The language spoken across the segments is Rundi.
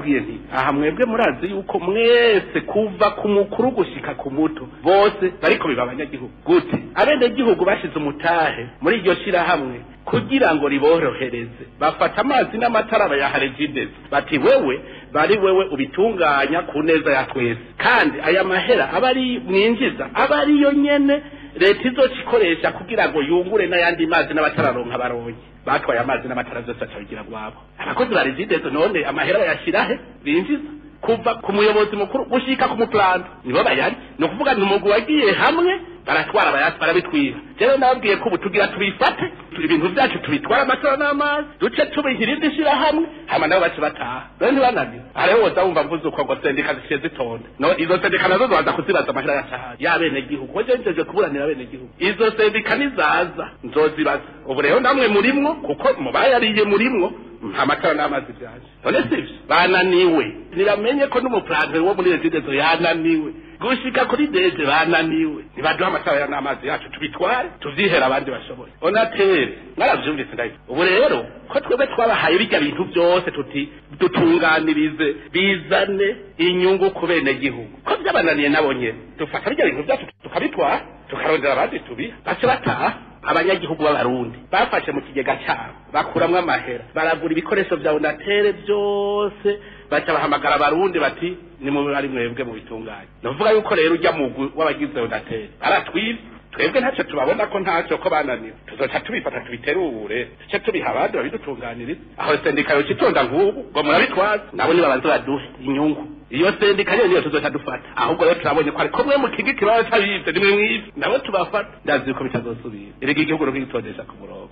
Narababwiye nti aha mwebwe murazi yuko mwese kuva ku mukuru gushika ku muto bose bariko biba abanyagihugu. Gute? Abenegihugu bashize umutahe muri iryo shirahamwe kugira ngo riborohereze, bafata amazi n'amatara bayaha Regideso, bati wewe bari wewe ubitunganya ku neza ya twese, kandi aya mahera aba ari mwinjiza aba ariyo nyene leta izocikoresha kugira ngo yungure n'ayandi mazi n'abatararonka baronke. Batwaye amazi n'amatara vyose bacabigira gwabo abakozi ba Regideso. None amahera bayashirahe binjiza kuva ku muyobozi mukuru gushika ku muplanta nibo bayari? Ni ukuvuga ni umugwi wagiye hamwe baratwara barabitwiba. Rero nababwiye ko ubu tugira tubifate ibintu vyacu, tubitwara amatara n'amazi, duce tubiha irindi shirahamwe, hama nabo bace bataha. Rero ntibananiwe. Hariho woza wumva mvuze uko ngo sendika ziciye zitonda. No izo sendika nazo zobaza kuzibaza amahera yacahaye y'abenegihugu, ko jewe njeje kuburanira abenegihugu. Izo sendika nizaza nzozibaza. Ubu rero namwe murimwo, kuko mubayariye murimwo, nta matara n'amazi vyaje. None sivyo bananiwe? Nibamenye ko n'umuplante wo muri Regideso yananiwe, gushika kuri DG bananiwe. Nibaduha amatara n'amazi yacu tubitware, tuvyihera abandi bashoboye. Onatel mwaravyumvise, ndayo. Ubu rero ko twebwe twabahaye bijya bintu byose tuti dutunganirize bizane inyungu ku benegihugu, ko vyabananiye nabo nyene, dufata bijya bintu vyacu tukabitwara, tukarondera abandi tubiha, bace bataha. Abanyagihugu b'Abarundi bafashe mu kigega cyabo, bakuramwo amahera, baragura ibikoresho vya Onatel byose, baca bahamagara Abarundi bati ni mu ari mwebwe mu bitunganye. Navuga yuko rero ujya mugwi w'abagize Onatel aratwive, twebwe ntacyo tubabona ko ntacyo ko bananiwe, tuzoca tubifata tubiterure, tuce tubiha abandi babidutunganirize. Aho sendika yoca itonda nk'ubu ngo murabitwaza, nabo nibabanze baduhe inyungu. Iyo sendika rero niyo tuzoca dufata. Ahubwo rero turabonye ko ariko mwe mukinga ikibazo c'abize, nimwe mwize nabo tubafata. Ndazi yuko bitazosubira. Erega igihugu no kwitondesha ku murongo.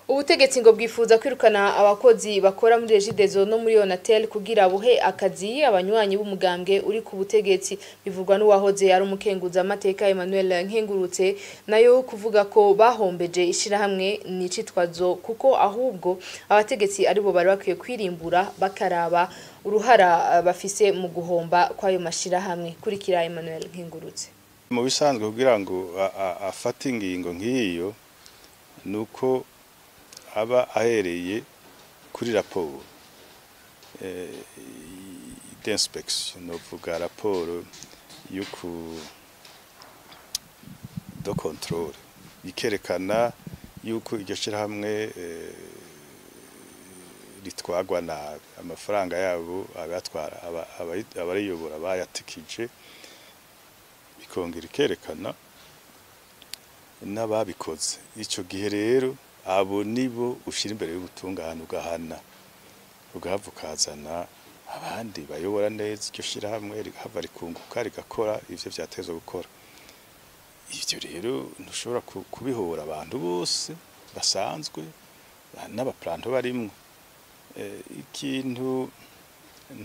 Ubutegetsi ngo bwifuza kwirukana abakozi bakora muri Regideso no muri Onatel kugira buhe akazi abanywanyi b'umugambwe uri ku butegetsi. Bivugwa n'uwahoze ari umukenguza amateka Emmanuel Nkengurutse. Nayo kuvuga ko bahombeje ishirahamwe ni icitwazo, kuko ahubwo abategetsi aribo bari bakwiye kwirimbura bakaraba uruhara bafise mu guhomba kw'ayo mashirahamwe. Kurikira Emmanuel Nkengurutse. Mu bisanzwe, kugira ngo afate ingingo nk'iyo, nuko aba ahereye kuri raporo d'inspection, novuga raporo y'uku de contrôle, ikerekana yuko iryo shirahamwe ritwagwa nabi, amafaranga yabo abatwara abariyobora bayatikije, bikongera ikerekana n'ababikoze. Ico gihe rero abo nibo ushira imbere y'ubutungane, ugahana, ugahava ukazana abandi bayobora neza iryo shirahamwe, rigahava rikunguka, rigakora ivyo vyatezwa gukora. Ivyo rero ntushobora kubihora abantu bose basanzwe n'abaplanto barimwo. Ikintu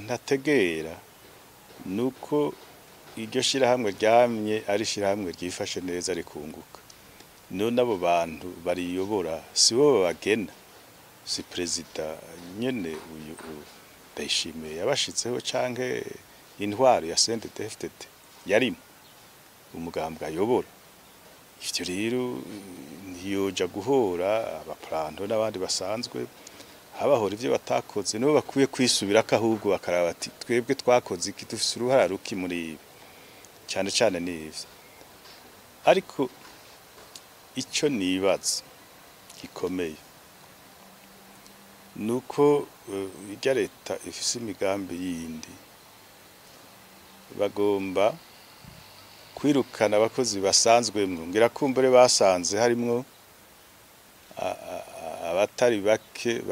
ntategera nuko iryo shirahamwe ryamye ari shirahamwe ryifashe neza, rikunguka. None abo bantu bariyobora si bo babagena? Si perezida nyene uyu Ndayishimiye yabashitseho, canke intwaro ya CNDD-FDD yarimo umugambwe ayobora? Ivyo rero ntiyoja guhora abaplanto n'abandi basanzwe habahora ivyo batakoze. Nibo bakwiye kwisubirako, ahubwo bakaraba bati twebwe twakoze iki, dufise uruhara ruki muri ibi? Cyane cyane n'ivyo. Ariko icyo nibaza gikomeye nuko irya leta ifise imigambi yindi, bagomba kwirukana abakozi basanzwemwo. Ngira kumbure basanze harimwo abatari bake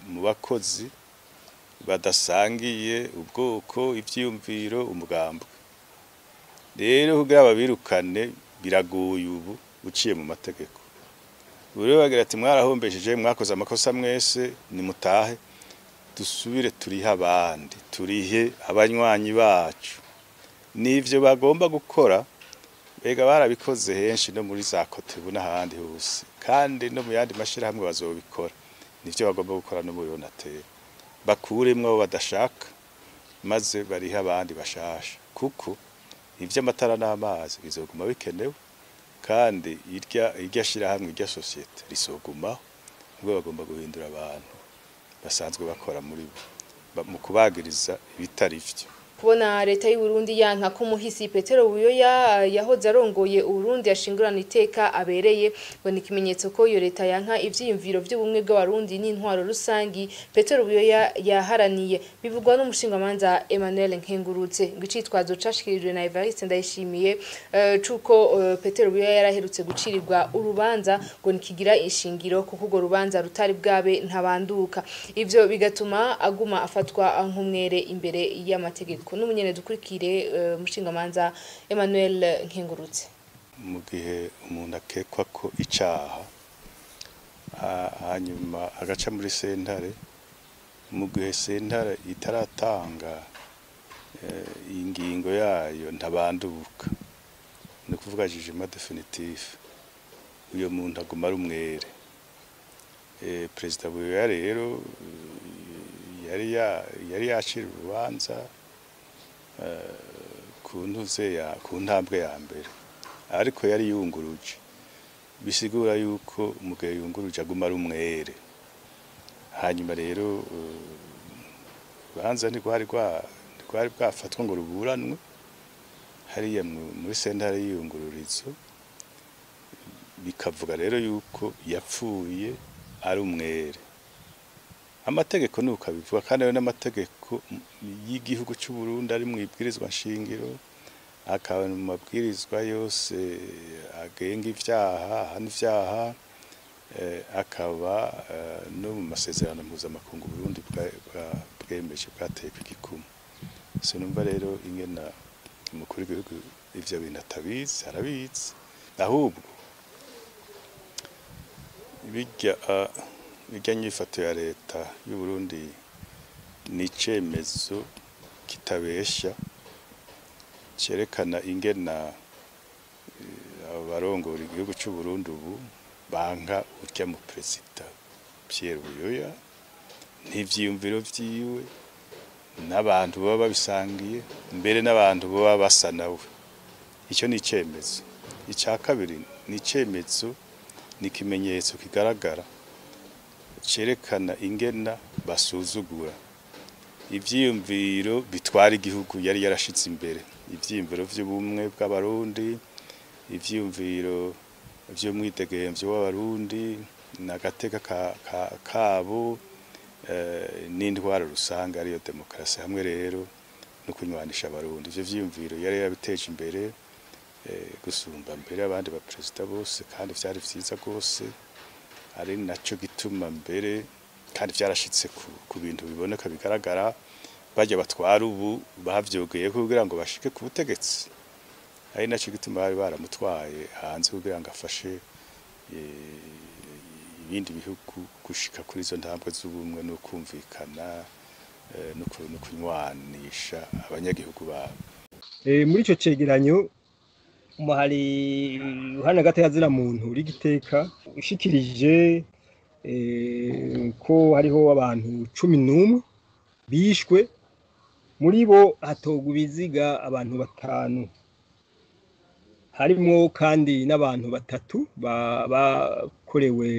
mu bakozi badasangiye ubwoko, ivyiyumviro, umugambwe. Rero kugira babirukane biragoye ubu uciye mu mategeko. Ubu rero bagira ati mwarahombesheje, mwakoze amakosa mwese, nimutahe, dusubire turihe abandi, turihe abanywanyi bacu. Nivyo bagomba gukora. Bega barabikoze henshi, no muri za Cotebu n'ahandi hose, kandi no mu yandi mashirahamwe bazobikora. Nivyo bagomba gukora no muri Onatel, bakuremwo abo badashaka maze barihe abandi bashasha, kuko ivy'amatara n'amazi bizoguma bikenewe, kandi irya shirahamwe, irya société rizogumaho. Nibwo bagomba guhindura abantu basanzwe bakora muri bo. mu kubagiriza ibitari vyo. Kubona leta y'u Burundi yanka ko muhisi Petero Buyoya yahoze arongoye Uburundi yashingurana iteka abereye, ngo ni ikimenyetso ko iyo leta yanka ivyiyumviro vy'ubumwe bw'abarundi n'intwaro rusangi Petero Buyoya yaharaniye. Bivugwa n'umushingamanza Emmanuel Nkengurutse. Ngo icitwazo cashikirijwe na Evariste Ndayishimiye cuko Petero Buyoya yaraherutse gucirirwa urubanza ngo nikigira ishingiro, kuko urwo rubanza rutari bwabe ntabanduka, ivyo bigatuma aguma afatwa nk'umwere imbere y'amategeko. N'umunyene dukurikire umushingamanza Emmanuel Nkengurutse. Mu gihe umuntu akekwa ko icaha hanyuma agaca muri sentare, mu gihe sentare itaratanga ingingo yayo ntabanduka, ni ukuvuga jugement définitif, uyo muntu aguma ari umwere. Perezida Buyoya rero yari yacira urubanza ku ntuze ya ku ntambwe ya mbere, ariko yari yunguruje, bisigura yuko mu gihe yunguruje aguma ari umwere. Hanyuma rero urubanza ntirwari bwafatwa ngo ruburanwe hariya muri sentare y'iyungururizo, bikavuga rero yuko yapfuye ari umwere. Amategeko nuko abivuga, kandi ayo n'amategeko y'igihugu cy'u Burundi ari mu ibwirizwa nshingiro, akaba mu mabwirizwa yose agenga ivyaha, ahana ivyaha, akaba no mu masezerano mpuzamakungu Burundi bwemeje bwateye igikumu. Sinumva rero ingena umukuru w'igihugu ivyo bintu atabizi, arabizi. Ahubwo bijya nyifato ya leta y'u Burundi ni icemezo kitabesha cerekana ingena abarongora igihugu cy'u Burundi ubu banka urya mu perezida Pierre Buyoya n'ivyiyumviro vyiwe n'abantu baba babisangiye, mbere n'abantu baba basa nawe. Icyo ni icemezo. Icya kabiri ni icemezo, ni ikimenyetso kigaragara cerekana ingena basuzugura ivyiyumviro bitwara igihugu yari yarashitse imbere, ivyiyumviro vy'ubumwe bw'abarundi, ivyiyumviro vy'umwidegemvyo w'abarundi n'agateka kabo, n'intwaro rusange ariyo demokarasi, hamwe rero no kunywanisha abarundi. Ivyo vyiyumviro yari yarabiteje imbere gusumba mbere abandi ba perezida bose, kandi vyari vyiza gose, ari naco gituma mbere kandi vyarashitse ku bintu biboneka bigaragara. Bajya batwara ubu bavyogeye kugira ngo bashike ku butegetsi, ari naco gituma bari baramutwaye hanze kugira ngo afashe ibindi bihugu gushika kuri izo ntambwe z'ubumwe no kumvikana no kunywanisha abanyagihugu babo. Muri ico cegeranyo umuhari uhana gateka muntu uri giteka ushikirije ko hariho abantu 11 bishwe, muri bo hatogwa ibiziga abantu 5, harimo kandi n'abantu 3 bakorewe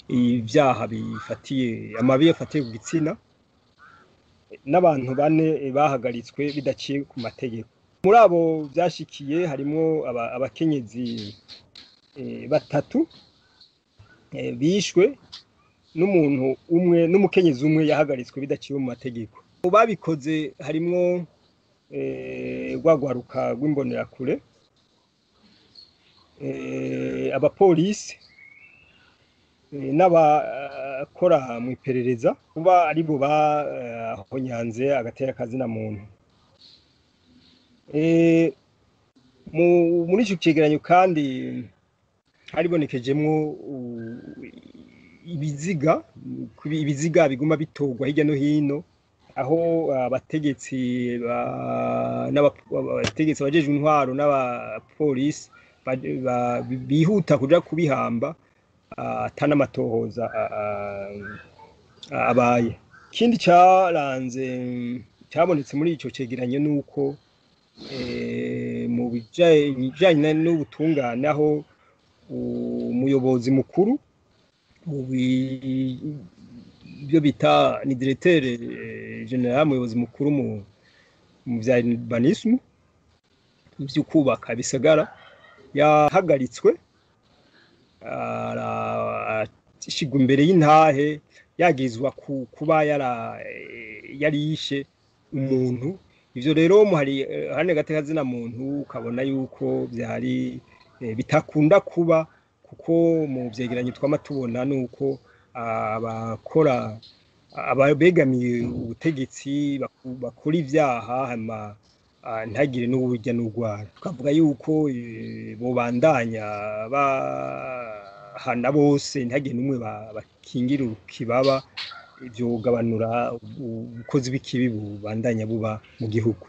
ibyaha bifatiye amabi afatiye ku gitsina, n'abantu 4 bahagaritswe bidaciye ku mategeko. Muri abo byashikiye harimo abakenyezi 3 bishwe n'umuntu umwe n'umukenyezi umwe yahagaritswe bidaciye mu mategeko. Mu babikoze harimo rwagwaruka rw'imbonerakure, abapolisi n'abakora mu iperereza, kuba aribo bahonyanze agatera kazina muntu. Muri ico cegeranyo kandi haribonekejemwo ibiziga biguma bitogwa hirya no hino, aho abategetsi n'abategetsi abajejwe intwaro n'abapolisi bihuta kuja kubihamba atanamatohoza abaye. Ikindi caranze cyabonetse muri ico cegeranyo nuko mu bijanye n'ubutungane, aho umuyobozi mukuru mu byo bita ni directeur général, umuyobozi mukuru mu vya urbanisme, mu kubaka bisagara, yahagaritswe arashigwa imbere y'intahe yagizwa kuba yari yishe umuntu. Ivyo rero muhari hane gateka muntu ukabona yuko byari bitakunda kuba, kuko mu vyegeranyo twama tubona nuko abakora, ababegamiye ubutegetsi bakora ivyaha hama ntagire n'uburya n'urwara. Tukavuga yuko bobandanya bahana bose, ntagire n'umwe bakingira urukibaba. Ivyo gabanura ubukozi bw'ikibi bubandanya buba mu gihugu.